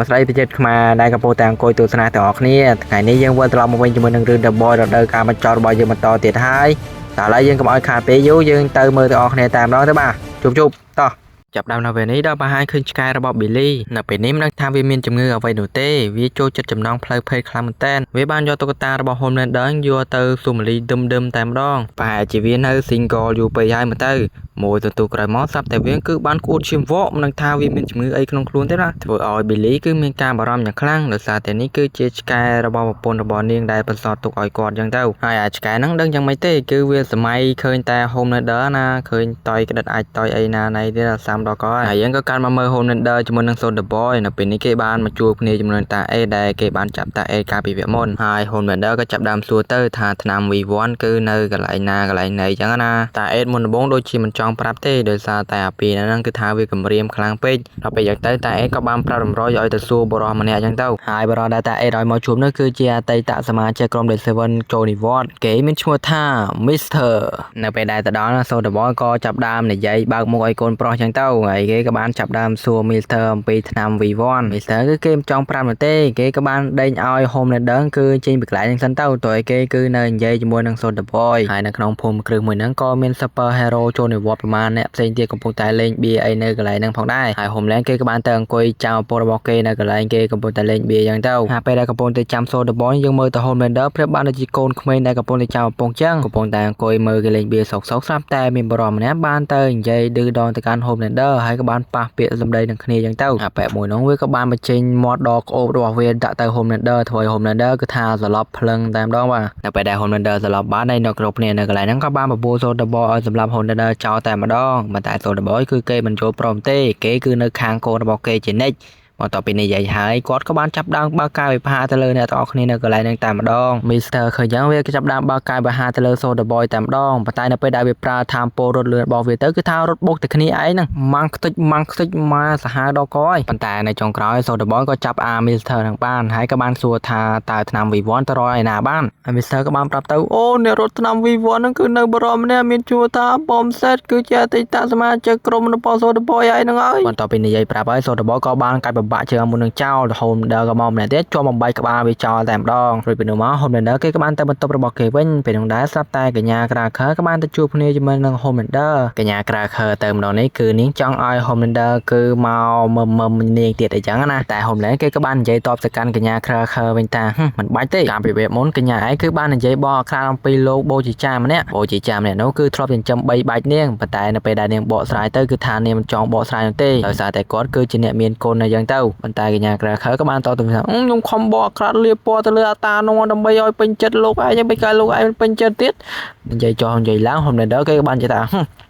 ស្ដីប្រជាខ្មែរដែលកំពុងតែអង្គុយទស្សនាទាំងអស់គ្នាថ្ងៃនេះយើងវិលត្រឡប់មកវិញជាមួយនឹងរឿង The Boy រដូវកាលបញ្ចប់របស់យើងបន្តទៀតហើយតើឥឡូវយើងកុំឲ្យខាតពេលយូរយើងទៅមើលទាំងអស់គ្នាតែម្ដងទៅបាទជប់ជប់តោះចាប់ដើមនៅពេលនេះដល់បង្ហាញឃើញឆ្កែរបស់ Billy នៅពេលនេះមិនដឹងថាវាមានជំងឺអ្វីនោះទេវាចូលចិត្តចំណងផ្លូវភេទខ្លាំងមែនទែនវាបានយកតុក្កតារបស់ Homelander យកទៅស៊ូមលីដឹមដឹមតែម្ដងប្រហែលជាវានៅ single យូរពេកហើយមើលទៅមួយទទូក្រោយមកស្រាប់តែវាគឺបានក្អួតឈាមវកមិនដឹងថាវាមានជំងឺអីក្នុងខ្លួនទេណាធ្វើឲ្យ Billy គឺមានការបារម្ភយ៉ាងខ្លាំងដោយសារតែនេះគឺជាឆ្កែរបស់ប្រពន្ធរបស់នាងដែលបន្សល់ទុកឲ្យគាត់ចឹងទៅហើយអាឆ្កែហ្នឹងដឹងយ៉ាងម៉េចទេគឺវាសម័យឃើញតែ Homelander ណាឃើញតយក្តិតអាចតយអីណាណៃទៀតសាំដល់កហើយយើងក៏កាន់មកមើល Homelander ជាមួយនឹង Soldier Boy នៅពេលនេះគេបានមកជួបគ្នាជាមួយនឹងតាអេដែលគេបានចាប់តាអេកាលពីវគ្គមុនហើយ Homelander ក៏ចាប់ដើមសួរទៅថាថ្នាំ V1 គឺនៅកន្លែងណាកន្លែងណីចឹងណាតាអេមុនដំបូងដូចជាមិនចង់ប្រាប់ទេដោយសារតែអាពីហ្នឹងគឺថាវាគំរាមខ្លាំងពេកដល់ពេលយ៉ាងទៅតាអេក៏បានប្រាប់តម្រុយឲ្យទៅសួរបុរសម្នាក់ចឹងទៅហើយបុរសដែលតាអេឲ្យមកជួបនោះគឺជាអតីតសមាជិកក្រុម The Seven ចូលនិវត្តន៍គេមានឈ្មោះថា Mister នៅពេលដែលទៅដល់ Soldier Boy ក៏ចាប់ដើមនិយាយបើកមុខឲ្យកូនប្រុសចឹងទៅហើយគេក៏បានចាប់ដើមសួរ Mister អំពីថ្នាំ V1 Mister គឺគេមិនចង់ប្រាប់នោះទេគេក៏បានដេញឲ្យ Homelander គឺចេញពីកន្លែងហ្នឹងសិនទៅតើឲ្យគេគឺនៅនិយាយជាមួយនឹង Soldier Boy ហើយនៅក្នុងភូមិគ្រឹះមួយហ្នឹងក៏មាន Super Hero ចូលនិវត្តន៍ប្រមាណអ្នកផ្សេងទៀតកំពុងតែលេងបៀអីនៅកន្លែងហ្នឹងផងដែរហើយ Homeland គេក៏បានទៅអង្គុយចាំឪពុករបស់គេនៅកន្លែងគេកំពុងតែលេងបៀចឹងទៅហើយពេលដែលកំពុងតែចាំ Soldier Boy យើងមើលទៅ Homelander ប្រៀបបានដូចជាកូនក្មេងដែលកំពុងតែចាំឪពុកចឹងកំពុងតែអង្គុយមើលគេលេងបៀសុកសុកស្រាប់តែមានបុរសម្នាក់បានទៅនិយាយឌឺដងទៅកាន់ Homelander ហើយក៏បានប៉ះពាក្យសម្ដីនឹងគ្នាចឹងទៅអាប៉ែមួយនោះវាក៏បានបញ្ចេញមាត់ដ៏ក្អូបរបស់វាដាក់ទៅ Homelander ធ្វើឲ្យ Homelander គឺថាសន្លប់ភ្លឹងតែម្ដងបាទនៅពេលដែល Homelander សន្លប់បានហើយនៅគ្រប់គ្នានៅកន្លែងហ្នឹងក៏បានបបួល Soldier Boy ឲ្យសម្លាប់ Homelander ចោលតែម្ដងប៉ុន្តែ Soldier Boy គឺគេមិនចូលព្រមទេគេគឺនៅខាងកូនរបស់គេជានិច្ចបន្ទាប់ពីនិយាយហើយគាត់ក៏បានចាប់ដើមបើកកាយវិភាទៅលើអ្នកទាំងអស់គ្នានៅកន្លែងហ្នឹងតែម្ដង Mister ឃើញយ៉ាងវាក៏ចាប់ដើមបើកកាយវិហាទៅលើ Soldier Boy តែម្ដងប៉ុន្តែនៅពេលដែលវាប្រើថាមពលរត់លឿនរបស់វាទៅគឺថារត់បុកតែគ្នាឯងហ្នឹងម៉ាំងខ្ទេចម៉ាំងខ្ទេចមកសាហាវដល់កហើយប៉ុន្តែនៅចុងក្រោយ Soldier Boy ក៏ចាប់អា Mister ហ្នឹងបានហើយក៏បានសួរថាតើថ្នាំ V1 ទៅរកឯណាបានហើយ Mister ក៏បានប្រាប់ទៅអូអ្នករត់ថ្នាំ V1 ហ្នឹងគឺនៅបរមម្នាក់មានឈ្មោះថាបំសេតគឺជាអតីតសមាជិកក្រុមរបស់ Soldier Boy ហើយហ្នឹងហើយបន្ទាប់ពីនិយាយប្រាប់ហើយ Soldier Boy ក៏បានកាច់បំបាក់ជើងមុននឹងចោលរហូតដល់ក៏មកម្នាក់ទៀតជាប់បំបីក្បាលវាចោលតែម្ដងរួចពីនោះមក Homelander គេក៏បានទៅបន្ទប់របស់គេវិញពេលនោះដែរស្រាប់តែកញ្ញា Cracker ក៏បានទៅជួបគ្នាជាមួយនឹង Homelander កញ្ញា Cracker ទៅម្ដងនេះគឺនាងចង់ឲ្យ Homelander គឺមកមមមនាងទៀតអីចឹងណាតែ Homelander គេក៏បាននិយាយតបទៅកាន់កញ្ញា Cracker វិញថាមិនបាច់ទេកាលពីពេលមុនកញ្ញាឯងគឺបាននិយាយបកខ្លាអំពីលោកបូជាចាម្នាក់បូជាចាម្នាក់នោះគឺធ្លាប់ចិញ្ចឹមបីបាច់នាងប៉ុន្តែនៅពេលដែលនាងបកស្រាយទៅគឺថានាងមិនចង់បកស្រាយនោះទេដោយសារតែគាត់គឺជាអ្នកមានគុណអីចឹងទៅប៉ុន្តែកញ្ញា Cracker ក៏បានតបទៅថាខ្ញុំខំបកក្រាត់លាបពណ៌ទៅលើអាតានោះដើម្បីឲ្យពេញចិត្តលោកឯងមិនកាលោកឯងមិនពេញចិត្តទៀតនិយាយចោះនិយាយឡើង Homelander គេក៏បាននិយាយថា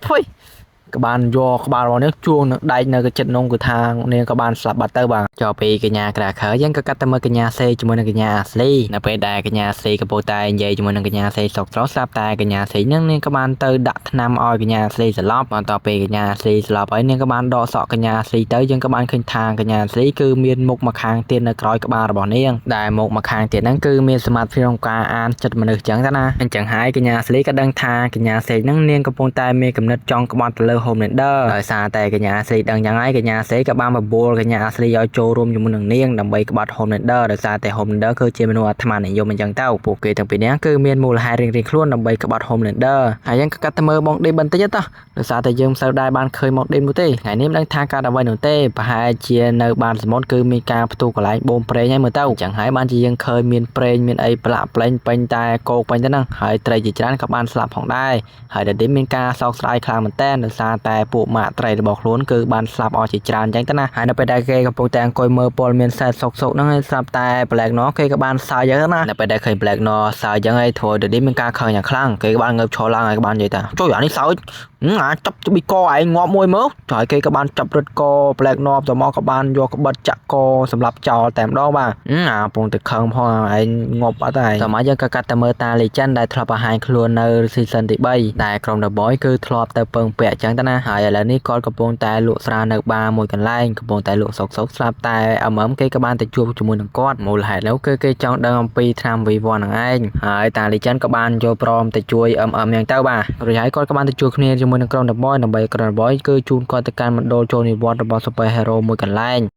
ហ្វុយក៏បានយកក្បាលរបស់នាងជួងនឹងដែកនៅកចិត្តនងគឺថានាងក៏បានស្លាប់បាត់ទៅបាទចុះពីកញ្ញាក្រាខើយើងក៏កាត់ទៅមើលកញ្ញាសេជាមួយនឹងកញ្ញាអាស្លីនៅពេលដែលកញ្ញាសេកំពុងតែនិយាយជាមួយនឹងកញ្ញាសេសុកស្រស់ស្រាប់តែកញ្ញាសេនឹងនាងក៏បានទៅដាក់ថ្នាំឲ្យកញ្ញាអាស្លីស្លាប់បន្ទាប់ពីកញ្ញាអាស្លីស្លាប់ហើយនាងក៏បានដកសក់កញ្ញាអាស្លីទៅយើងក៏បានឃើញថាកញ្ញាអាស្លីគឺមានមុខមកខាងទៀតនៅក្រោយក្បាលរបស់នាងដែលមុខមកខាងទៀតហ្នឹងគឺមានសមត្ថភាពក្នុងការអានចិត្តមនុស្សចឹងទៅណាអញ្ចឹងហើយកញ្ញាអាស្លីក៏ដឹងថាកញ្ញាសេហ្នឹងនាងកំពុងតែមានគំនិតចង់ក្បត់ទៅលើ Homelander ដោយសារតែកញ្ញាស្រីដឹងយ៉ាងហើយកញ្ញាស្រីក៏បានបបួលកញ្ញាស្រីឲ្យចូលរួមជាមួយនឹងនាងដើម្បីក្បត់ Homelander ដោយសារតែ Homelander គឺជាមនុស្សអាត្មានិយមអញ្ចឹងទៅពួកគេទាំងពីរនាក់គឺមានមូលហេតុរៀងៗខ្លួនដើម្បីក្បត់ Homelander ហើយយើងក៏កាត់ទៅមើលបងឌីបន្តិចទៅដោយសារតែយើងមិនសូវដែរបានឃើញមកឌីនោះទេថ្ងៃនេះមិនដឹងថាកើតអ្វីនោះទេប្រហែលជានៅបានសមុទ្រគឺមានការផ្ទុះកន្លែងបូមប្រេងហើយមើលទៅអញ្ចឹងហើយបានជាយើងឃើញមានប្រេងមានអីប្រឡាក់ប្លែងពេញតែគោកពេញទៅហ្នឹងហើយត្រីជាច្រើនក៏បានស្លាប់ផងដែរហើយដែលមានការសោកស្ដាយខ្លាំងមែនតើដោយសារតែពួកម៉ាក់ត្រីរបស់ខ្លួនគឺបានស្លាប់អស់ជាច្រើនអញ្ចឹងទៅណាហើយនៅពេលដែលគេកំពុងតែអង្គុយមើលព័ត៌មានសែតសុកសុកហ្នឹងហើយស្រាប់តែ Black Noir គេក៏បានសើចអញ្ចឹងណានៅពេលដែលឃើញ Black Noir សើចអញ្ចឹងហើយធ្វើឲ្យ The មានការខឹងយ៉ាងខ្លាំងគេក៏បានងើបឈរឡើងហើយក៏បាននិយាយថាជួយអានេះសើចអាចចាប់ប៊ីកឯងងាប់មួយមើលហើយគេក៏បានចាប់រឹតក Black Noir ទៅមកក៏បានយកក្បិតចាក់កសម្រាប់ចោលតែម្ដងបាទអាពងតែខឹងផងឯងងាប់អត់ហើយសម័យយើងក៏កាត់តែមើលតា Legend ដែលធ្លាប់បង្ហាញខ្លួននៅ season ទី3ដែលក្រុម The Boy គឺធ្លាប់ទៅពឹងពាក់អញ្ចឹងទៅណាហើយឥឡូវនេះគាត់កំពុងតែលក់ស្រានៅបារមួយកន្លែងកំពុងតែលក់សុកសុកស្រាប់តែ MM គេក៏បានទៅជួបជាមួយនឹងគាត់មូលហេតុនោះគឺគេចង់ដឹងអំពីថ្នាំ V1 ហ្នឹងឯងហើយតា Legend ក៏បានយល់ព្រមទៅជួយ MM យ៉ាងទៅបាទរួចហើយគាត់ក៏បានទៅជួបគ្នាជាមួយនឹងក្រុម The Boy ដើម្បីក្រុម The Boy គឺជូនគាត់ទៅកាន់មណ្ឌលចូលនិវត្តន៍របស់ Super Hero មួយកន្លែង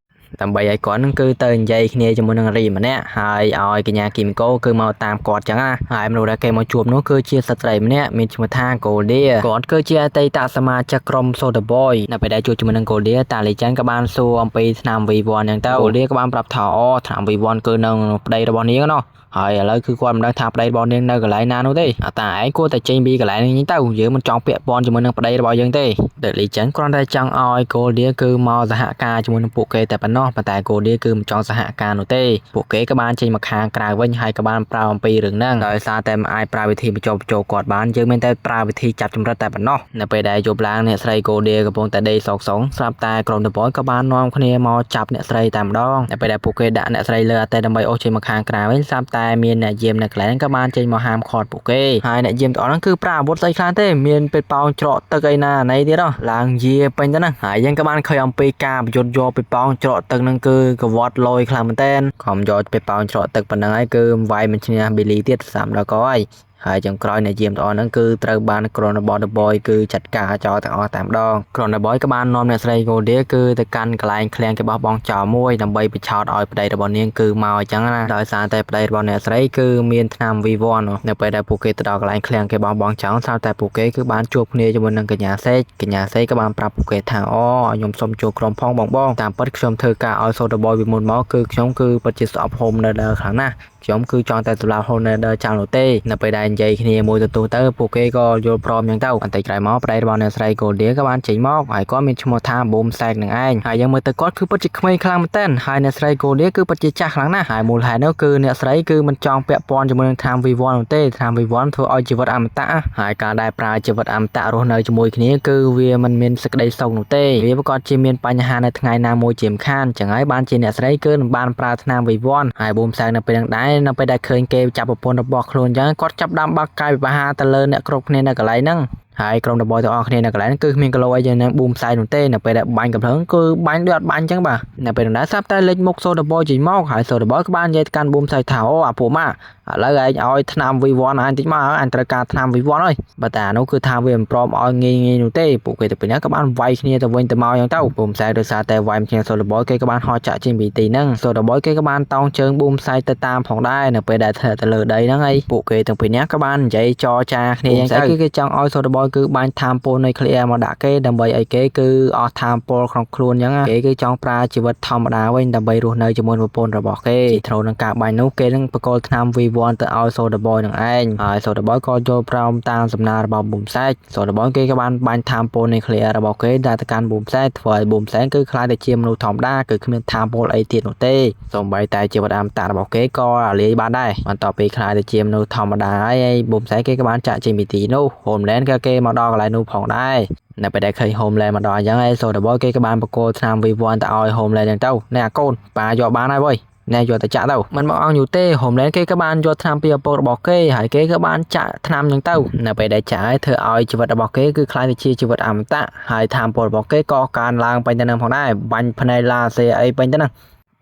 ដើម្បីឲ្យគាត់នឹងគឺទៅនិយាយគ្នាជាមួយនឹងរីម្នាក់ហើយឲ្យកញ្ញាគីមីកូគឺមកតាមគាត់ចឹងណាហើយមនុស្សដែលគេមកជួបនោះគឺជាស្ត្រីម្នាក់មានឈ្មោះថា Goldia គាត់គឺជាអតីតសមាជិកក្រុម Soda Boy នៅពេលដែលជួបជាមួយនឹង Goldia តាលីចាន់ក៏បានសួរអំពីថ្នាំ V1 ចឹងទៅ Goldia ក៏បានប្រាប់ថាអូថ្នាំ V1 គឺនៅប្តីរបស់នាងណោះហើយឥឡូវគឺគាត់មិនដឹងថាប្តីរបស់នាងនៅកន្លែងណានោះទេអាតាឯងគួរតែចេញពីកន្លែងនេះទៅយើងមិនចង់ពាក់ព័ន្ធជាមួយនឹងប្តីរបស់យើងទេ The Legend គ្រាន់តែចង់ឲ្យ Goldia គឺមកសហការជាមួយនឹងពួកគេតែប៉ុណ្ណោះប៉ុន្តែ Goldia គឺមិនចង់សហការនោះទេពួកគេក៏បានចេញមកខាងក្រៅវិញហើយក៏បានប្រើអំពីរឿងហ្នឹងដោយសារតែមិនអាចប្រើវិធីបញ្ចុះបញ្ចូលគាត់បានយើងមានតែប្រើវិធីចាប់ចម្រិតតែប៉ុណ្ណោះនៅពេលដែលយប់ឡើងអ្នកស្រី Goldia កំពុងតែដេកសោកសងស្រាប់តែក្រុម The Boy ក៏បាននាំគ្នាមកចាប់អ្នកស្រីតែម្ដងនៅពេលដែលពួកគេដាក់អ្នកស្រីលើអតែដើម្បីអូសចេញមកខាងក្រៅវិញស្រាប់តែមានអ្នកយាមនៅកន្លែងក៏បានចេញមកហាមឃាត់ពួកគេហើយអ្នកយាមទាំងអស់ហ្នឹងគឺប្រើអាវុធស្អីខ្លះទេមានពេទ្យប៉ោងច្រកទឹកអីណាណីទៀតហ៎ឡើងយាពេញទៅណាហើយយើងក៏បានឃើញអំពីការប្រយុទ្ធយកពេទ្យប៉ោងច្រកទឹកហ្នឹងគឺកវត្តលយខ្លាំងមែនតើខំយកពេទ្យប៉ោងច្រកទឹកប៉ុណ្ណឹងហើយគឺវាយមិនឈ្នះប៊ីលីទៀតសាមដល់កហើយហើយចុងក្រោយអ្នកយាមទាំងអស់ហ្នឹងគឺត្រូវបានក្រុមរបស់ The Boy គឺចាត់ការចោលទាំងអស់តែម្ដងក្រុម The Boy ក៏បាននាំអ្នកស្រី Goldia គឺទៅកាន់កន្លែងឃ្លាំងគេបោះបង់ចោលមួយដើម្បីបញ្ឆោតឲ្យប្តីរបស់នាងគឺមកអញ្ចឹងណាដោយសារតែប្តីរបស់អ្នកស្រីគឺមានថ្នាំ V1 នៅពេលដែលពួកគេទៅដល់កន្លែងឃ្លាំងគេបោះបង់ចោលស្រាប់តែពួកគេគឺបានជួបគ្នាជាមួយនឹងកញ្ញាសេកកញ្ញាសេកក៏បានប្រាប់ពួកគេថាអូខ្ញុំសុំចូលក្រុមផងបងបងតាមពិតខ្ញុំធ្វើការឲ្យ Soda Boy ពីមុនមកគឺខ្ញុំគឺពិតជាស្អប់ Homelander ខ្លាំងណាស់ខ្ញុំគឺចង់តែសម្លាប់ Homelander ចោលនោះទេនៅពេលដែលនិយាយគ្នាមួយទទួលទៅពួកគេក៏យល់ព្រមអញ្ចឹងទៅបន្តិចក្រោយមកប្តីរបស់អ្នកស្រី Goldia ក៏បានចេញមកហើយគាត់មានឈ្មោះថា Boom Sack នឹងឯងហើយយើងមើលទៅគាត់គឺពិតជាក្មេងខ្លាំងមែនទែនហើយអ្នកស្រី Goldia គឺពិតជាចាស់ខ្លាំងណាស់ហើយមូលហេតុនោះគឺអ្នកស្រីគឺមិនចង់ពាក់ព័ន្ធជាមួយនឹងថ្នាំ V1 នោះទេថ្នាំ V1 ធ្វើឲ្យជីវិតអមតៈហើយការដែលប្រើជីវិតអមតៈរស់នៅជាមួយគ្នាគឺវាមិនមានសេចក្តីសុខនោះទេវាប្រកាសជាមានបញ្ហានៅថ្ងៃណាមួយជាមិនខានចឹងហើយបានជាអ្នកស្រីគឺនឹងបានប្រើថ្នាំ V1 ហើយ Boom Sack នៅពេលហ្នឹងដែរនៅពេលដែលឃើញគេចាប់ប្រពន្ធរបស់ខ្លួនចឹងគាត់ចាប់ដើមបើកកាយវិហារទៅលើអ្នកគ្រប់គ្នានៅកន្លែងហ្នឹងហើយក្រុម The Boy ទាំងអស់គ្នានៅកន្លែងហ្នឹងគឺគ្មានគីឡូអីយ៉ាងហ្នឹងប៊ូមផ្សាយនោះទេនៅពេលដែលបាញ់កំភ្លើងគឺបាញ់ដូចអត់បាញ់អញ្ចឹងបាទនៅពេលនោះស្រាប់តែលេចមុខ Soda Boy ចេញមកហើយ Soda Boy ក៏បាននិយាយទៅកាន់ប៊ូមផ្សាយថាអូអាពួកម៉ាឥឡូវឯងឲ្យថ្នាំ V1 អញតិចមកអញត្រូវការថ្នាំ V1 ហើយបើតែអានោះគឺថាវាមិនព្រមឲ្យងាយងាយនោះទេពួកគេទៅពេលហ្នឹងក៏បានវាយគ្នាទៅវិញទៅមកអញ្ចឹងទៅប៊ូមផ្សាយដោយសារតែវាយគ្នា Soda Boy គេក៏បានហោះចាក់ចេញពីទីហ្នឹង Soda Boy គេក៏បានតោងជើងប៊ូមផ្សាយទៅតាមផងដែរនៅពេលដែលធ្លាក់ទៅលើដីហ្នឹងហើយពួកគេទាំងពីរនាក់ក៏បាននិយាយចរចាគ្នាអញ្ចឹងទៅគឺគេចង់ឲ្យ Soda Boy គឺបាញ់ថាមពលនុយក្លេអ៊ែរមកដាក់គេដើម្បីឲ្យគេគឺអស់ថាមពលក្នុងខ្លួនអញ្ចឹងគេគឺចង់ប្រើជីវិតធម្មតាវិញដើម្បីរស់នៅជាមួយប្រពន្ធរបស់គេត្រូវនឹងការបាញ់នោះគេនឹងបកគលថ្នាំ V1 ទៅឲ្យ Soda Boy នឹងឯងហើយ Soda Boy ក៏យល់ព្រមតាមសំណើរបស់ប៊ុំសែក Soda Boy គេក៏បានបាញ់ថាមពលនុយក្លេអ៊ែររបស់គេដាក់ទៅកាន់ប៊ុំសែកធ្វើឲ្យប៊ុំសែកគឺក្លាយទៅជាមនុស្សធម្មតាគឺគ្មានថាមពលអីទៀតនោះទេសូម្បីតែជីវិតអមតៈរបស់គេក៏អាលាយបានដែរបន្ទាប់ពីក្លាយទៅជាមនុស្សធម្មតាហើយប៊ុំសែកគេក៏បានចាក់ចេញពីទីនោះ Homeland ក៏គេមកដល់កន្លែងនោះផងដែរនៅពេលដែលឃើញ Homeland មកដល់អញ្ចឹងហើយ Soda Boy គេក៏បានបកគលថ្នាំ V1 ទៅឲ្យ Homeland អញ្ចឹងទៅនេះអាកូនប៉ាយកបានហើយវើយណែយកទៅចាក់ទៅមិនមកអង្គយូរទេ Homeland គេក៏បានយកថ្នាំពីឪពុករបស់គេហើយគេក៏បានចាក់ថ្នាំអញ្ចឹងទៅនៅពេលដែលចាក់ហើយធ្វើឲ្យជីវិតរបស់គេគឺក្លាយទៅជាជីវិតអមតៈហើយថាមពលរបស់គេក៏កើនឡើងពេញទៅនឹងផងដែរបាញ់ភ្នែកឡាសេអីពេញទៅនឹង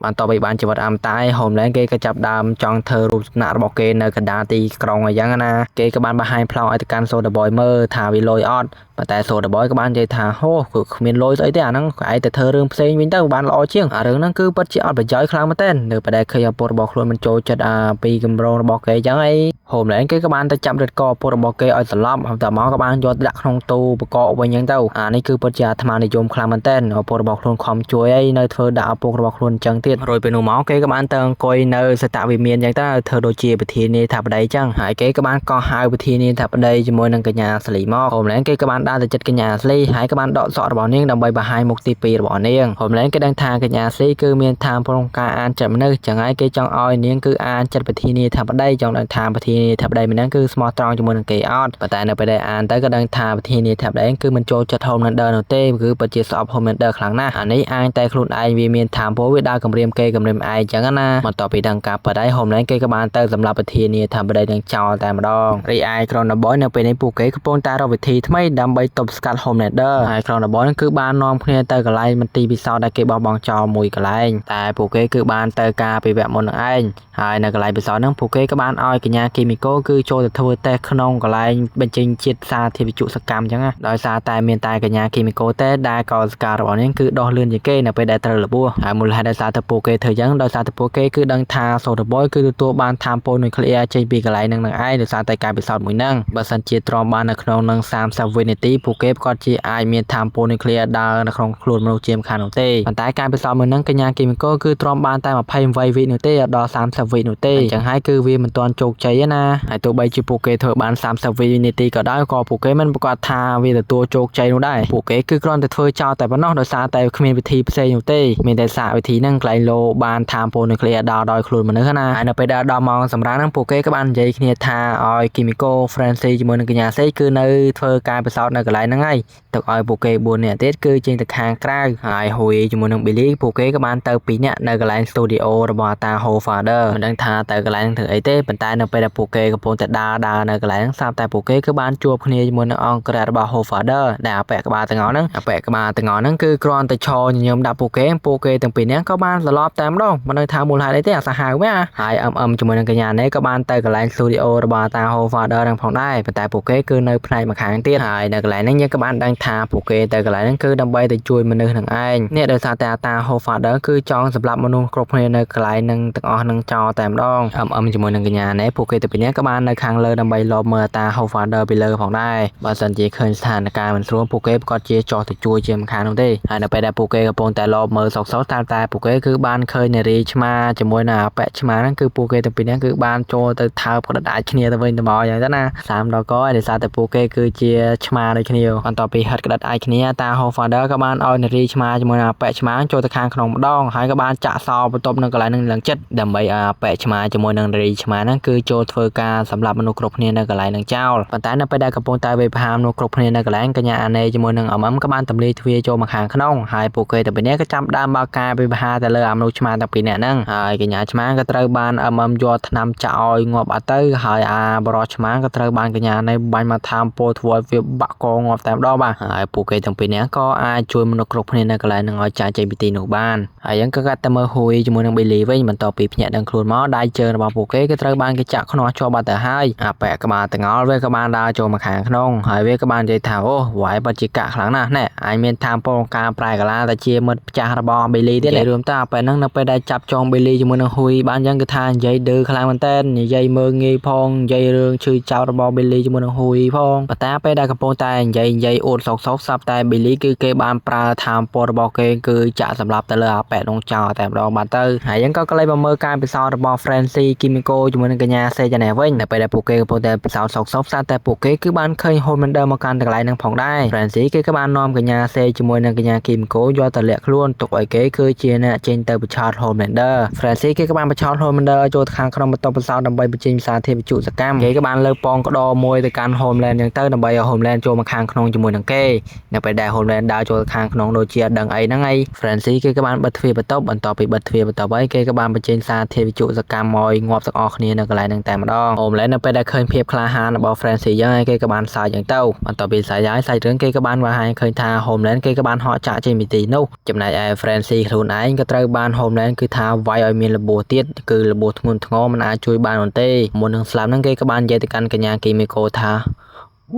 បន្ទាប់ពីបានជីវិតអមតៈហើយ Homeland គេក៏ចាប់ដើមចង់ធ្វើរូបសំណាករបស់គេនៅកណ្ដាលទីក្រុងអីចឹងណាគេក៏បានបង្ហាញប្លង់ឲ្យទៅកាន់ Soda Boy មើលថាវាលយអត់ប៉ុន្តែ Soda Boy ក៏បាននិយាយថាហូគឺគ្មានលុយស្អីទេអាហ្នឹងឯងទៅធ្វើរឿងផ្សេងវិញទៅបានល្អជាងអារឿងហ្នឹងគឺពិតជាអត់ប្រយោជន៍ខ្លាំងមែនទែននៅពេលដែលឃើញឪពុករបស់ខ្លួនមិនចូលចិត្តអាពីកម្រងរបស់គេចឹងអី Homeland គេក៏បានទៅចាប់រឹតកឪពុករបស់គេឲ្យស្លាប់ហើយតមកក៏បានយកដាក់ក្នុងទូបកកវិញចឹងទៅអានេះគឺពិតជាអាត្មានិយមខ្លាំងមែនទែនឪពុករបស់ខ្លួនខំជួយអីនៅធ្វើដាក់ឪពុករបស់ខ្លួនចឹងទៀតរួចពេលនោះមកគេក៏បានទៅអង្គុយនៅសតវិមានចឹងទៅធ្វើដូចជាប្រធានាធិបតីចឹងហើយគេក៏បានកោះហៅប្រធានាធិបតីជាមួយនឹងកញ្ញាស្លីមក Homeland គេក៏បានដើរទៅចិត្តកញ្ញាស្លីហើយក៏បានដកសក់របស់នាងដើម្បីបង្ហាញមុខទី2របស់នាង Homeland គេដឹងថាកញ្ញាស្លីគឺមានថាមក្នុងការអានចិត្តមនុស្សចឹងហើយគេចង់ឲ្យនាងគឺអានចិត្តប្រធានាធិបតីចង់ដឹងថាប្រធានាធិបតីម្នាក់គឺស្មោះត្រង់ជាមួយនឹងគេអត់ប៉ុន្តែនៅពេលដែលអានទៅក៏ដឹងថាប្រធានាធិបតីគឺមិនចូលចិត្ត Homelander នោះទេគឺពិតជាស្អប់ Homelander ខ្លាំងណាស់អានេះអាងតែខ្លួនឯងវាមានថាមពលវាដើរគំរាម រាមគេគំរាមឯងអញ្ចឹងណាបន្ទាប់ពីដឹងការពិតហើយ Homeland គេក៏បានទៅសម្រាប់ប្រធានាធិបតីនឹងចោលតែម្ដងរីឯក្រុម The Boy នៅពេលនេះពួកគេកំពុងតែរកវិធីថ្មីដើម្បីទប់ស្កាត់ Homelander ហើយក្រុម The Boy គឺបាននាំគ្នាទៅកន្លែងមន្ទីរពិសោធន៍ដែលគេបោះបង់ចោលមួយកន្លែងតែពួកគេគឺបានទៅការពីវគ្គមុននឹងឯងហើយនៅកន្លែងពិសោធន៍ហ្នឹងពួកគេក៏បានឲ្យកញ្ញាគីមីកូគឺចូលទៅធ្វើតេស្តក្នុងកន្លែងបញ្ចេញជាតិសារធាតុវិទ្យុសកម្មអញ្ចឹងណាដោយសារតែមានតែកញ្ញាគីមីកូទេដែលកោសិការបស់នាងគឺដោះលឿនជាងគេនៅពេលដែលត្រូវរបួសហើយមូលហេតុដោយសារតែពួកគេធ្វើអញ្ចឹងដោយសារតែពួកគេគឺដឹងថា Soldier Boy គឺទទួលបានថាមពលនុយក្លេអ៊ែរចេញពីកន្លែងហ្នឹងនឹងឯងដោយសារតែការពិសោធន៍មួយហ្នឹងបើសិនជាទ្រាំបាននៅក្នុងនឹង30វិនាទីពួកគេប្រកាសជាអាចមានថាមពលនុយក្លេអ៊ែរដើរនៅក្នុងខ្លួនមនុស្សជាមិនខាននោះទេប៉ុន្តែការពិសោធន៍មួយហ្នឹងកញ្ញាគីមីកូគឺទ្រាំបានតែ28វិនោះទេអត់ដល់30វិនោះទេអញ្ចឹងហើយគឺវាមិនទាន់ជោគជ័យទេណាហើយទោះបីជាពួកគេធ្វើបាន30វិនាទីក៏ដោយក៏ពួកគេមិនប្រកាសថាវាទទួលជោគជ័យនោះដែរពួកគេគឺគ្រាន់តែធ្វើចោលតែប៉ុណ្ណោះដោយសារតែគ្មានវិធីផ្សេងនោះទេមានតែសាកវិធីហ្នឹងកន្លែងលោបានថាមពលនុយក្លេអ៊ែរដល់ដោយខ្លួនមនុស្សណាហើយនៅពេលដល់ដល់ម៉ោងសម្រាប់ហ្នឹងពួកគេក៏បាននិយាយគ្នាថាឲ្យគីមីកូ Francie ជាមួយនឹងកញ្ញាសេគឺនៅធ្វើការពិសោធន៍នៅកន្លែងហ្នឹងហើយទុកឲ្យពួកគេ4នាក់ទៀតគឺចេញទៅខាងក្រៅហើយហ៊ុយជាមួយនឹង Billy ពួកគេក៏បានទៅ2នាក់នៅកន្លែង studio របស់អាតា Ho Father មិនដឹងថាទៅកន្លែងហ្នឹងធ្វើអីទេប៉ុន្តែនៅពេលដែលពួកគេកំពុងតែដើរដើរនៅកន្លែងហ្នឹងស្រាប់តែពួកគេគឺបានជួបគ្នាជាមួយនឹងអង្គរៈរបស់ Ho Father ដែលអាពាក់ក្បាលទាំងអស់ហ្នឹងអាពាក់ក្បាលទាំងអស់ហ្នឹងគឺគ្រាន់តែឈរញញឹមដាក់ពួកគេពួកគេទាំងពីរនាក់ក៏បានត្រឡប់តែម្ដងមិនដឹងថាមូលហេតុអីទេអាសាហាវមែនហើយអឹមអឹមជាមួយនឹងកញ្ញានេះក៏បានទៅកន្លែង studio របស់អាតា Ho Father ហ្នឹងផងដែរប៉ុន្តែពួកគេគឺនៅផ្នែកម្ខាងទៀតហើយនៅកន្លែងហ្នឹងយើងក៏បានដឹងថាពួកគេទៅកន្លែងហ្នឹងគឺដើម្បីទៅជួយមនុស្សនឹងឯងនេះដោយសារតែអាតា Ho Father គឺចង់សម្លាប់មនុស្សគ្រប់គ្នានៅកន្លែងហ្នឹងទាំងអស់ហ្នឹងចោលតែម្ដងអឹមអឹមជាមួយនឹងកញ្ញានេះពួកគេទៅពីនេះក៏បាននៅខាងលើដើម្បីលបមើលអាតា Ho Father ពីលើផងដែរបើសិនជាឃើញស្ថានភាពមិនស្រួលពួកគេប្រកាសជាចោះទៅជួយជាមិនខាននោះទេហើយនៅពេលដែលពួកគេកំពុងតែលបមើលសុកសុកតាមតែពួកគេគឺបានឃើញនារីឆ្មាជាមួយនឹងអាប៉ែឆ្មាហ្នឹងគឺពួកគេទាំងពីរហ្នឹងគឺបានចូលទៅថើបក្តិតអាចគ្នាទៅវិញទៅមកអញ្ចឹងទៅណាសាមដល់កដោយសារតែពួកគេគឺជាឆ្មាដូចគ្នាបន្ទាប់ពីហិតក្តិតអាចគ្នាតា Ho Father ក៏បានឲ្យនារីឆ្មាជាមួយនឹងអាប៉ែឆ្មាចូលទៅខាងក្នុងម្ដងហើយក៏បានចាក់សោបន្ទប់នៅកន្លែងហ្នឹងឡើងចិត្តដើម្បីឲ្យអាប៉ែឆ្មាជាមួយនឹងនារីឆ្មាហ្នឹងគឺចូលធ្វើការសម្រាប់មនុស្សគ្រប់គ្នានៅកន្លែងហ្នឹងចោលប៉ុន្តែនៅពេលដែលកំពុងតែវេប្រហាមនុស្សគ្រប់គ្នានៅកន្លែងកញ្ញាអាណេជាមួយនឹងអមអឹមក៏បានទម្លាយទ្វារចូលមកខាងក្នុងហើយពួកគេទាំងពីរនាក់ក៏ចាប់ដើមបើកការវិភាទៅលើអាមនុស្សឆ្មាទាំងពីរនាក់ហ្នឹងហើយកញ្ញាឆ្មាក៏ត្រូវបានអមអឹមយកថ្នាំចាក់ឲ្យងាប់អត់ទៅហើយអាបរោះឆ្មាក៏ត្រូវបានកញ្ញានេះបាញ់មកថាមពលធ្វើឲ្យវាបាក់កងាប់តែម្ដងបាទហើយពួកគេទាំងពីរនាក់ក៏អាចជួយមនុស្សគ្រប់គ្នានៅកន្លែងហ្នឹងឲ្យចាកចេញពីទីនោះបានហើយយើងក៏កាត់តែមើលហ៊ុយជាមួយនឹងប៊ីលីវិញបន្ទាប់ពីភ្ញាក់ដឹងខ្លួនមកដៃជើងរបស់ពួកគេក៏ត្រូវបានគេចាក់ខ្នោះជាប់បាត់ទៅហើយអាពាក់ក្បាលទាំងអល់វាក៏បានដើរចូលមកខាងក្នុងហើយវាក៏បាននិយាយថាអូវ៉ៃពិតជាកាក់ខ្លាំងណាស់ណែអញមានថាមពលការប្រែកាឡាតែជាមិត្តផ្ចាស់របស់ប៊ីលីទៀតរួមតើអាពេលហ្នឹងនៅពេលដែលចាប់ចងប៊ីលីជាមួយនឹងហ៊ុយបានអញ្ចឹងគឺថានិយាយឌឺខ្លាំងមែនតើនិយាយមើងងាយផងនិយាយរឿងឈឺចោតរបស់ប៊ីលីជាមួយនឹងហ៊ុយផងប៉ុន្តែពេលដែលកំពុងតែនិយាយនិយាយអួតសោកសោកស្រាប់តែប៊ីលីគឺគេបានប្រើថាមពលរបស់គេគឺចាក់សម្លាប់ទៅលើអាប៉ែនងចោលតែម្ដងបានទៅហើយយើងក៏ក្លែងមកមើលការពិសោធន៍របស់ Francie Kimiko ជាមួយនឹងកញ្ញាសេចាណេវិញនៅពេលដែលពួកគេកំពុងតែពិសោធន៍សោកសោកស្រាប់តែពួកគេគឺបានឃើញ Homelander មកកាន់កន្លែងហ្នឹងផងដែរ Francie គេក៏បាននាំកញ្ញាសេជាមួយនឹងកញ្ញា Kimiko យកទៅលាក់ខ្លួនទុកឲ្យគេគឺជាអ្នកចេញទៅប្រឆាត់ Homelander Francie គេក៏បានប្រឆាត់ Homelander ឲ្យចូលទៅខាងក្នុងបន្ទប់ពិសោធន៍ដើម្បីបញ្ចេញសារធាតុវិទ្យុសកម្មគេក៏បានលើកប៉ងក្តរមួយទៅកាន់ Homeland អញ្ចឹងទៅដើម្បីឲ្យ Homeland ចូលមកខាងក្នុងជាមួយនឹងគេនៅពេលដែល Homeland ដើរចូលទៅខាងក្នុងដូចជាអត់ដឹងអីហ្នឹងឯង Francie គេក៏បានបិទទ្វារបន្ទប់បន្ទាប់ពីបិទទ្វារបន្ទប់ហើយគេក៏បានបញ្ចេញសារធាតុវិទ្យុសកម្មឲ្យងាប់ទាំងអស់គ្នានៅកន្លែងហ្នឹងតែម្ដង Homeland នៅពេលដែលឃើញភាពក្លាហានរបស់ Francie យ៉ាងហើយគេក៏បានសើចយ៉ាងទៅបន្ទាប់ពីសើចហើយសាច់រឿងគេក៏បានបង្ហាញឃើញថា Homeland គេក៏បានហក់ចាក់ចេញពីទីនោះចំណែកឯ Francie ខ្លួនឯងក៏ត្រូវបាន Homeland គឺថាវាយឲ្យមានរបួសទៀតគឺរបួសធ្ងន់ធ្ងរមិនអាចជួយបាននោះទេមុននឹងស្លាប់ហ្នឹងគេក៏បាននិយាយទៅកាន់កញ្ញាគីមីកូថា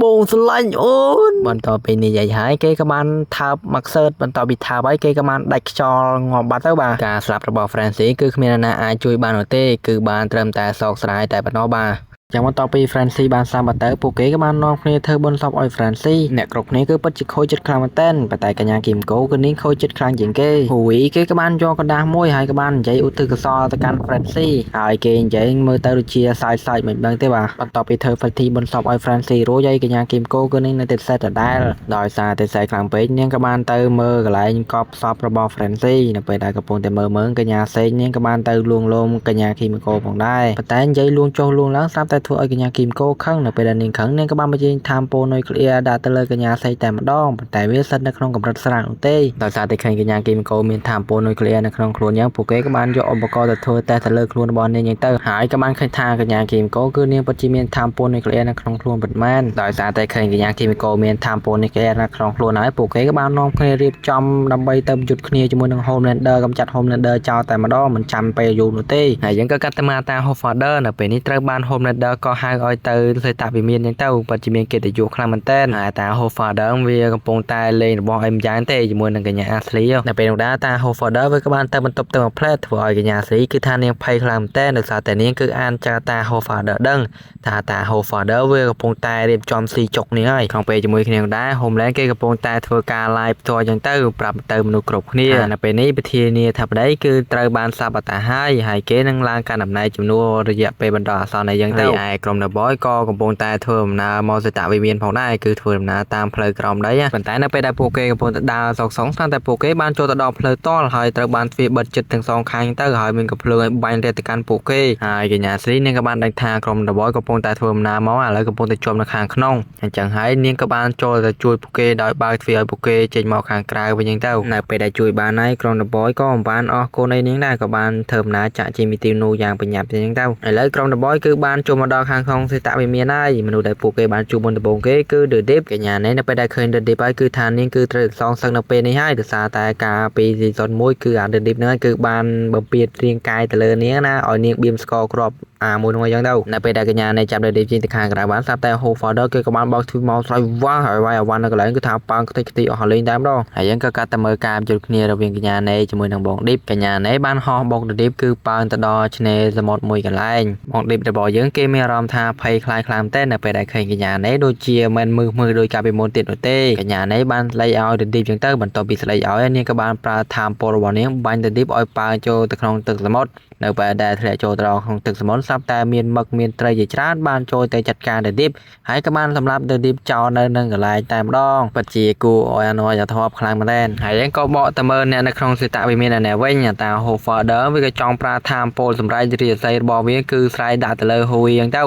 បងស្រឡាញ់អូនបន្ទាប់ពីនិយាយហើយគេក៏បានថើបមកសើតបន្ទាប់ពីថើបហើយគេក៏បានដាច់ខ្យល់ងាប់បាត់ទៅបាទការស្លាប់របស់ Francie គឺគ្មាននរណាអាចជួយបាននោះទេគឺបានត្រឹមតែសោកស្ដាយតែប៉ុណ្ណោះបាទចាំបន្ទាប់ពី Francie បានស្លាប់បាត់ទៅពួកគេក៏បាននាំគ្នាធ្វើបុណ្យសពឲ្យ Francie អ្នកគ្រប់គ្នាគឺពិតជាខូចចិត្តខ្លាំងមែនទែនប៉ុន្តែកញ្ញាគីមកូគឺនាងខូចចិត្តខ្លាំងជាងគេហ៊ូវីគេក៏បានយកក្រដាសមួយហើយក៏បាននិយាយឧទ្ទិសកុសលទៅកាន់ Francie ហើយគេនិយាយមើលទៅដូចជាសើចសើចមិនដឹងទេបាទបន្ទាប់ពីធ្វើពិធីបុណ្យសពឲ្យ Francie រួចហើយកញ្ញាគីមកូគឺនាងនៅតែសេតដដែលដោយសារតែសេតខ្លាំងពេកនាងក៏បានទៅមើលកន្លែងកប់សពរបស់ Francie នៅពេលដែលកំពុងតែមើលមើលកញ្ញាសេងនាងក៏បានទៅលួងលោមកញ្ញាគីមកូផងដែរប៉ុន្តែនិយាយលួងចុះលួងឡើងស្រាប់តែ តែធ្វើឲ្យកញ្ញាគីមកូខឹងនៅពេលដែលនាងខឹងនាងក៏បានបញ្ចេញថាមពលនុយក្លេអ៊ែរដាក់ទៅលើកញ្ញាសេតែម្ដងប៉ុន្តែវាស្ថិតនៅក្នុងកម្រិតស្រាលនោះទេដោយសារតែឃើញកញ្ញាគីមកូមានថាមពលនុយក្លេអ៊ែរនៅក្នុងខ្លួនយ៉ាងពួកគេក៏បានយកឧបករណ៍ទៅធ្វើតេស្តទៅលើខ្លួនរបស់នាងយ៉ាងទៅហើយក៏បានឃើញថាកញ្ញាគីមកូគឺនាងពិតជាមានថាមពលនុយក្លេអ៊ែរនៅក្នុងខ្លួនពិតមែនដោយសារតែឃើញកញ្ញាគីមីកូមានថាមពលនុយក្លេអ៊ែរនៅក្នុងខ្លួនហើយពួកគេក៏បាននាំគ្នារៀបចំដើម្បីទៅប្រយុទ្ធគ្នាជាមួយនឹង Homelander កម្ចាត់ Homelander ចោលតែម្ដងមិនចាំពេលយូរនោះទេហើយយើងក៏កាត់ទៅមកតា Hoffader នៅពេលនេះត្រូវបាន Homelander ក៏ហៅឲ្យទៅសេតវិមានយ៉ាងទៅពិតជាមានកិត្តិយសខ្លាំងមែនទែនហើយតា Hoffader វាកំពុងតែលេងរបស់អីម្យ៉ាងទេជាមួយនឹងកញ្ញា Ashley នៅពេលនោះដែរតា Hoffader វាក៏បានទៅបន្ទប់ទៅមួយផ្លែធ្វើឲ្យកញ្ញា Ashley គឺថានាងភ័យខ្លាំងមែនទែនដោយសារតែនាងគឺអានចាតា Hoffader ដឹងថាតា Hoffader វាកំពុងតែរៀបចំស៊ីចុកនេះហើយក្នុងពេលជាមួយគ្នានោះដែរ Homeland គេកំពុងតែធ្វើការ live ផ្ទាល់យ៉ាងទៅប្រាប់ទៅមនុស្សគ្រប់គ្នានៅពេលនេះប្រធានាធិបតីគឺត្រូវបានសាបតាហើយហើយគេនឹងឡើងកាន់តំណែងជំនួសរយៈពេលបណ្ដោះអាសន្នអីយ៉ាងទៅឯក្រុម The Boy ក៏កំពុងតែធ្វើដំណើរមកសេតវិមានផងដែរគឺធ្វើដំណើរតាមផ្លូវក្រោមដីប៉ុន្តែនៅពេលដែលពួកគេកំពុងតែដើរសោកសងស្រាប់តែពួកគេបានចូលទៅដល់ផ្លូវតល់ហើយត្រូវបានទ្វារបិទជិតទាំងសងខាងទៅហើយមានកំភ្លើងឲ្យបាញ់រះទៅកាន់ពួកគេហើយកញ្ញាស្រីនាងក៏បានដឹងថាក្រុម The Boy កំពុងតែធ្វើដំណើរមកឥឡូវកំពុងតែជាប់នៅខាងក្នុងអញ្ចឹងហើយនាងក៏បានចូលទៅជួយពួកគេដោយបើកទ្វារឲ្យពួកគេចេញមកខាងក្រៅវិញហ្នឹងទៅនៅពេលដែលជួយបានហើយក្រុម The Boy ក៏មិនបានអស់កូនអីនាងដែរក៏បានធ្វើដំណើរចាក់ចេញពីទីនោះយ៉ាងប្រញាប់ចឹងទៅឥឡូវក្រុម The Boy គឺបានចូលមកដល់ខាងក្នុងសេតវិមានហើយមនុស្សដែលពួកគេបានជួបមុនដំបូងគេគឺ The Deep កញ្ញានេះនៅពេលដែលឃើញ The Deep ហើយគឺថានាងគឺត្រូវសងសឹកនៅពេលនេះហើយដោយសារតែការពី season 1គឺអា The Deep ហ្នឹងគឺបានបំពេញរាងកាយទៅលើនាងណាឲ្យនាងបៀមស្ករគ្រាប់អាមួយនោះអញ្ចឹងទៅនៅពេលដែលកញ្ញានេះចាប់ The Deep ចេញទៅខាងក្រៅបានស្រាប់តែ Ho Father គេក៏បានបើកទ្វារមកស្រោចវ៉ាហើយវាយអាវ៉ាន់នៅកន្លែងគឺថាប៉ើងខ្ទេចខ្ទីអស់លេងតែម្ដងហើយយើងក៏កាត់តែមើលការជួបគ្នារវាងកញ្ញានេះជាមួយនឹងបង Deep កញ្ញានេះបានហោះបង The Deep គឺប៉ើងទៅដល់ឆ្នេរសមុទ្រមួយកន្លែងបង Deep របស់យើងគេមានអារម្មណ៍ថាភ័យខ្លាចខ្លាំងតែនៅពេលដែលឃើញកញ្ញានេះដូចជាមិនមើលមើលដោយកាលពីមុនទៀតនោះទេកញ្ញានេះបានស្ដីឲ្យ The Deep ចឹងទៅបន្ទាប់ពីស្ដីឲ្យនាងក៏បានប្រើថាមពលរបស់នាងបាញ់ The Deep ឲ្យប៉ើងចូលទៅក្នុងទឹកសមុទ្រនៅពេលដែលធ្លាក់ចូលទៅដល់ក្នុងទឹកសមុទ្រស្រាប់តែមានមឹកមានត្រីជាច្រើនបានចូលទៅចាត់ការ The Deep ហើយក៏បានសម្លាប់ The Deep ចោលនៅនឹងកន្លែងតែម្ដងពិតជាគួរឲ្យអនុយធម៌ខ្លាំងមែនទែនហើយយើងក៏បកទៅមើលអ្នកនៅក្នុងសេតវិមានឯនេះវិញតា Ho Father វាក៏ចង់ប្រើថាមពលសម្រាប់រាសីរបស់វាគឺស្រែកដាក់ទៅលើហ៊ូយអញ្ចឹងទៅ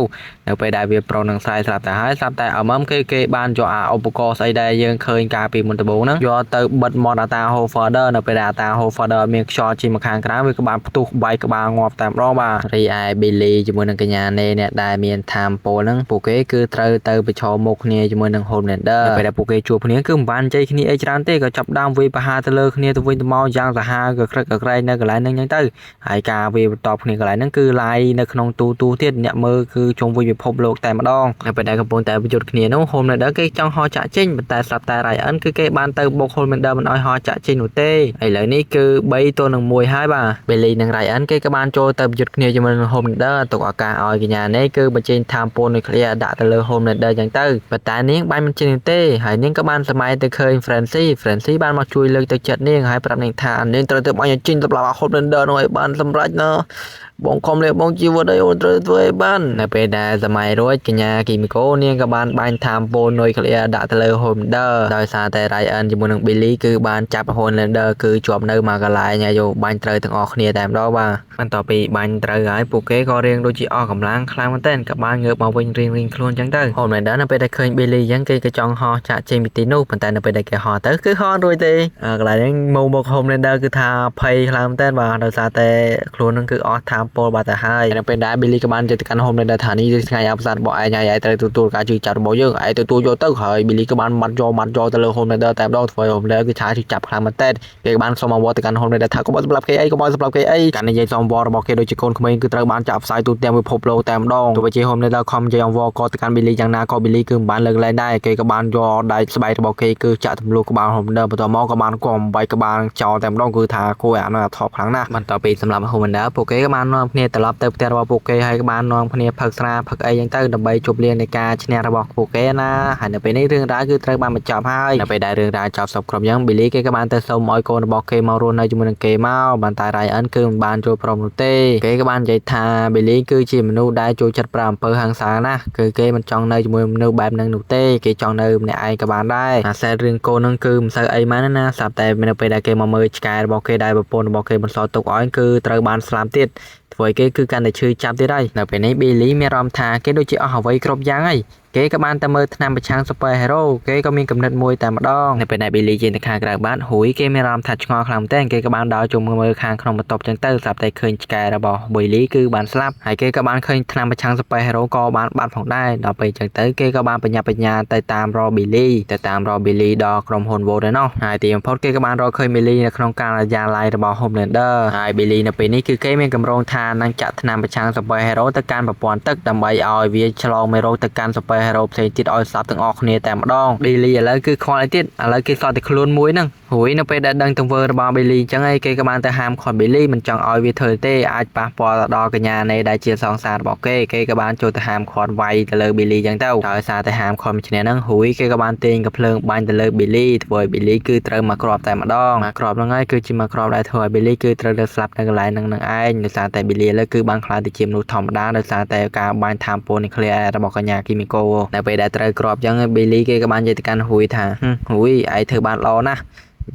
នៅពេលដែលវាប្រុងនឹងស្រែកស្រាប់តែហើយស្រាប់តែអមគឺគេបានយកអាឧបករណ៍ស្អីដែលយើងឃើញកាលពីមុនដំបូងហ្នឹងយកទៅបិទមាត់អាតា Ho Father នៅពេលដែលអាតា Ho Father មានខ្យល់ជិះមកខាងក្រៅវាក៏បានផ្ទុះបែកក្បាលងាប់តែម្ដងបាទរីឯ Billy ជាមួយនឹងកញ្ញាណេអ្នកដែលមានថាមពលហ្នឹងពួកគេគឺត្រូវទៅប្រឈមមុខគ្នាជាមួយនឹង Homelander នៅពេលដែលពួកគេជួបគ្នាគឺមិនបានជ័យគ្នាអីច្រើនទេក៏ចាប់ដើមវាយប្រហារទៅលើគ្នាទៅវិញទៅមកយ៉ាងសាហាវក៏ក្រឹកក៏ក្រែងនៅកន្លែងហ្នឹងអញ្ចឹងទៅហើយការវាយបន្តគ្នាកន្លែងហ្នឹងគឺ live នៅក្នុងទូទូទៀតអ្នកមើលគឺជុំវិញពិភពលោកតែម្ដងនៅពេលដែលកំពុងតែប្រយុទ្ធគ្នានោះ Homelander គេចង់ហោះចាក់ចេញប៉ុន្តែស្រាប់តែ Ryan គឺគេបានទៅបុក Homelander មិនឲ្យហោះចាក់ចេញនោះទេឥឡូវនេះគឺ3ទល់នឹង1ហើយបាទ Billy និង Ryan គេក៏បានចូលទៅប្រយុទ្ធគ្នាជាមួយនឹង Homelander ទុកឱកាសឲ្យកញ្ញានេះគឺបញ្ចេញថាមពលនុយក្លេអ៊ែរដាក់ទៅលើ Homelander ចឹងទៅប៉ុន្តែនាងបាញ់មិនចេញទេហើយនាងក៏បានសម័យទៅឃើញ Francie Francie បានមកជួយលើកទឹកចិត្តនាងហើយប្រាប់នាងថានាងត្រូវទៅបាញ់ឲ្យចេញសម្រាប់ Homelander នោះឲ្យបានសម្រេចណាបងខំលះបងជីវិតអីអូនត្រូវធ្វើឲ្យបាននៅពេលដែលសម័យរួចកញ្ញាគីមីកូនាងក៏បានបាញ់ថាមពលនុយក្លេអ៊ែរដាក់ទៅលើ Homelander ដោយសារតែ Ryan ជាមួយនឹង Billy គឺបានចាប់ Homelander គឺជាប់នៅមួយកន្លែងហើយយកបាញ់ត្រូវទាំងអស់គ្នាតែម្ដងបាទបន្ទាប់ពីបាញ់ត្រូវហើយពួកគេក៏រៀងដូចជាអស់កម្លាំងខ្លាំងមែនទែនក៏បានងើបមកវិញរៀងៗខ្លួនអញ្ចឹងទៅ Homelander នៅពេលដែលឃើញ Billy អញ្ចឹងគេក៏ចង់ហោះចាក់ចេញពីទីនោះប៉ុន្តែនៅពេលដែលគេហោះទៅគឺហោះរួចទេកន្លែងហ្នឹងមក Homelander គឺថាភ័យខ្លាំងមែនទែនបាទដោយសារតែខ្លួនហ្នឹងគឺអស់ថាមពលបាត់ទៅហើយនៅពេលដែល Billy ក៏បានទៅកាន់ Homelander ថានេះជាថ្ងៃអបសាទរបស់ឯងហើយឯងត្រូវទទួលការជឿចាប់របស់យើងឯងទទួលយកទៅហើយ Billy ក៏បានម៉ាត់យកទៅលើ Homelander តែម្ដងធ្វើឲ្យ Homelander គឺថាជឿចាប់ខ្លាំងមែនទែនគេក៏បានសុំអង្វរទៅកាន់ Homelander ថាកុំឲ្យសម្លាប់គេអីកុំឲ្យសម្លាប់គេអីការនិយាយសុំអង្វររបស់គេដូចជាកូនក្មេងគឺត្រូវបានចាក់ផ្សាយទូទាំងពិភពលោកតែម្ដងទោះបីជា Homelander ខំនិយាយអង្វរក៏ទៅកាន់ Billy យ៉ាងណាក៏ Billy គឺមិនបានលើកលែងដែរគេក៏បានយកដៃស្បែករបស់គេគឺចាក់ទម្លុះក្បាល Homelander បន្ទាប់មកក៏បានគំបែកក្បាលចោលតែម្ដងគឺថាគួរឲ្យអាណិតអាធមខ្លាំងណាស់បន្ទាប់ពីសម្លាប់ Homelander ពួកគេក៏បាននាំគ្នាត្រឡប់ទៅផ្ទះរបស់ពួកគេហើយក៏បាននាំគ្នាផឹកស្រាផឹកអីចឹងទៅដើម្បីជប់លៀងនៃការឈ្នះរបស់ពួកគេណាហើយនៅពេលនេះរឿងរ៉ាវគឺត្រូវបានបញ្ចប់ហើយនៅពេលដែលរឿងរ៉ាវចប់សពគ្រប់យ៉ាង Billy គេក៏បានទៅសុំឲ្យកូនរបស់គេមករស់នៅជាមួយនឹងគេមកប៉ុន្តែ Ryan គឺមិនបានចូលព្រមនោះទេគេក៏បាននិយាយថា Billy លីគឺជាមនុស្សដែលចូលចិត្តប្រើអំពើហិង្សាណាស់គឺគេមិនចង់នៅជាមួយមនុស្សបែបហ្នឹងនោះទេគេចង់នៅម្នាក់ឯងក៏បានដែរអាសែរឿងកូនហ្នឹងគឺមិនសូវអីម៉ានណាស្រាប់តែនៅពេលដែលគេមកមើលឆ្កែរបស់គេដែលប្រពន្ធរបស់គេបន្សល់ទុកឲ្យគឺត្រូវបានស្លាប់ទៀតធ្វើឲ្យគេគឺកាន់តែឈឺចាប់ទៀតហើយនៅពេលនេះប៊ីលីមានអារម្មណ៍ថាគេដូចជាអស់អ្វីគ្រប់យ៉ាងហើយគេក៏បានតែមើលថ្នាំប្រឆាំង Super Hero គេក៏មានកំណត់មួយតែម្ដងនៅពេលដែលប៊ីលីចេញទៅខាងក្រៅបានហ៊ុយគេមានអារម្មណ៍ថាឆ្ងល់ខ្លាំងមែនទែនគេក៏បានដើរជុំមើលខាងក្នុងបន្ទប់ចឹងទៅស្រាប់តែឃើញឆ្កែរបស់ប៊ីលីគឺបានស្លាប់ហើយគេក៏បានឃើញថ្នាំប្រឆាំង Super Hero ក៏បានបាត់ផងដែរដល់ពេលចឹងទៅគេក៏បានបញ្ញាបញ្ញាទៅតាមរកប៊ីលីទៅតាមរកប៊ីលីដល់ក្រុមហ៊ុន Vought ឯណោះហើយទីបំផុតគេក៏បានរកឃើញប៊ីលីនៅក្នុងការិយាល័យរបស់ Homelander ហើយប៊ីលីនៅពេលនេះគឺគេមានកម្រងថានឹងចាក់ថ្នាំប្រឆាំង Super Hero ទៅកាន់ប្រព័ន្ធទឹកដើម្បីឲ្យវាឆ្លងមេរោគទៅកាន់ Super Hero ផ្សេងទៀតឲ្យស្លាប់ទាំងអស់គ្នាតែម្ដងប៊ីលីឥឡូវគឺខ្វល់អីទៀតឥឡូវគេសល់តែខ្លួនមួយហ្នឹងរួយនៅពេលដែលដឹងទង្វើរបស់ប៊ីលីអញ្ចឹងឯងគេក៏បានទៅហាមឃាត់ប៊ីលីមិនចង់ឲ្យវាធ្វើទេអាចប៉ះពាល់ដល់កញ្ញានៃដែលជាសង្សាររបស់គេគេក៏បានចូលទៅហាមឃាត់វាយទៅលើប៊ីលីអញ្ចឹងទៅដោយសារតែហាមឃាត់មួយឈ្នះហ្នឹងរួយគេក៏បានទាញកំភ្លើងបាញ់ទៅលើប៊ីលីធ្វើឲ្យប៊ីលីគឺត្រូវមកគ្រាប់តែម្ដងមកគ្រាប់ហ្នឹងហើយគឺជាមកគ្រាប់ដែលធ្វើឲ្យប៊ីលីគឺត្រូវទៅស្លាប់នៅកន្លែងហ្នឹងនឹងឯងដោយសារតែប៊ីលីឥឡូវគឺបានក្លាយទៅជាមនុស្សធម្មតាដោយសារតែការបាញ់ថាមពលនុយក្លេអ៊ែររបស់កញ្ញាគីមីកូនៅពេលដែលត្រូវគ្រាប់អញ្ចឹងប៊ីលីគេក៏បាននិយាយទៅកាន់ហ៊ុយថាហ៊ុយឯងធ្វើបានល្អណាស់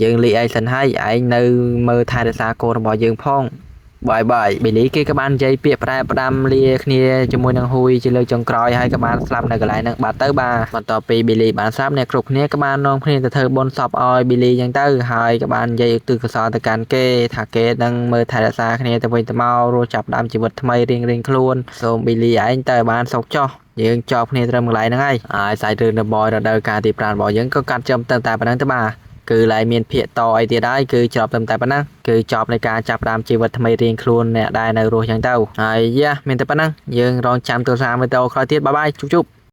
យើងលីឯងសិនហើយឯងនៅមើលថែរក្សាកូនរបស់យើងផង bye bye ប៊ីលីគេក៏បាននិយាយពាក្យផ្ដែផ្ដាំលាគ្នាជាមួយនឹងហ៊ុយជាលើកចុងក្រោយហើយក៏បានស្លាប់នៅកន្លែងហ្នឹងបាត់ទៅបាទបន្ទាប់ពីប៊ីលីបានស្លាប់អ្នកគ្រប់គ្នាក៏បាននាំគ្នាទៅធ្វើបុណ្យសពឲ្យប៊ីលីអញ្ចឹងទៅហើយក៏បាននិយាយឧទ្ទិសកុសលទៅកាន់គេថាគេនឹងមើលថែរក្សាគ្នាទៅវិញទៅមករស់ចាប់ដើមជីវិតថ្មីរៀងៗខ្លួនសូមប៊ីលីឯងទៅបានសុខចុះយើងចប់គ្នាត្រឹមកន្លែងហ្នឹងហើយហើយសាច់រឿង The Boy រដូវកាលទី5របស់យើងក៏កាត់ចំទៅតែប៉ុណ្្នឹងទៅបាទគឺឡើយមានភាកតអីទៀតហើយគឺចប់ត្រឹមតែប៉ុណ្ណឹងគឺចប់នៃការចាប់ផ្ដើមជីវិតថ្មីរៀងខ្លួនអ្នកដែលនៅរស់ចឹងទៅហើយយ៉ាមានតែប៉ុណ្ណឹងយើងរងចាំទស្សនាវីដេអូក្រោយទៀត bye bye ជប់ជប់។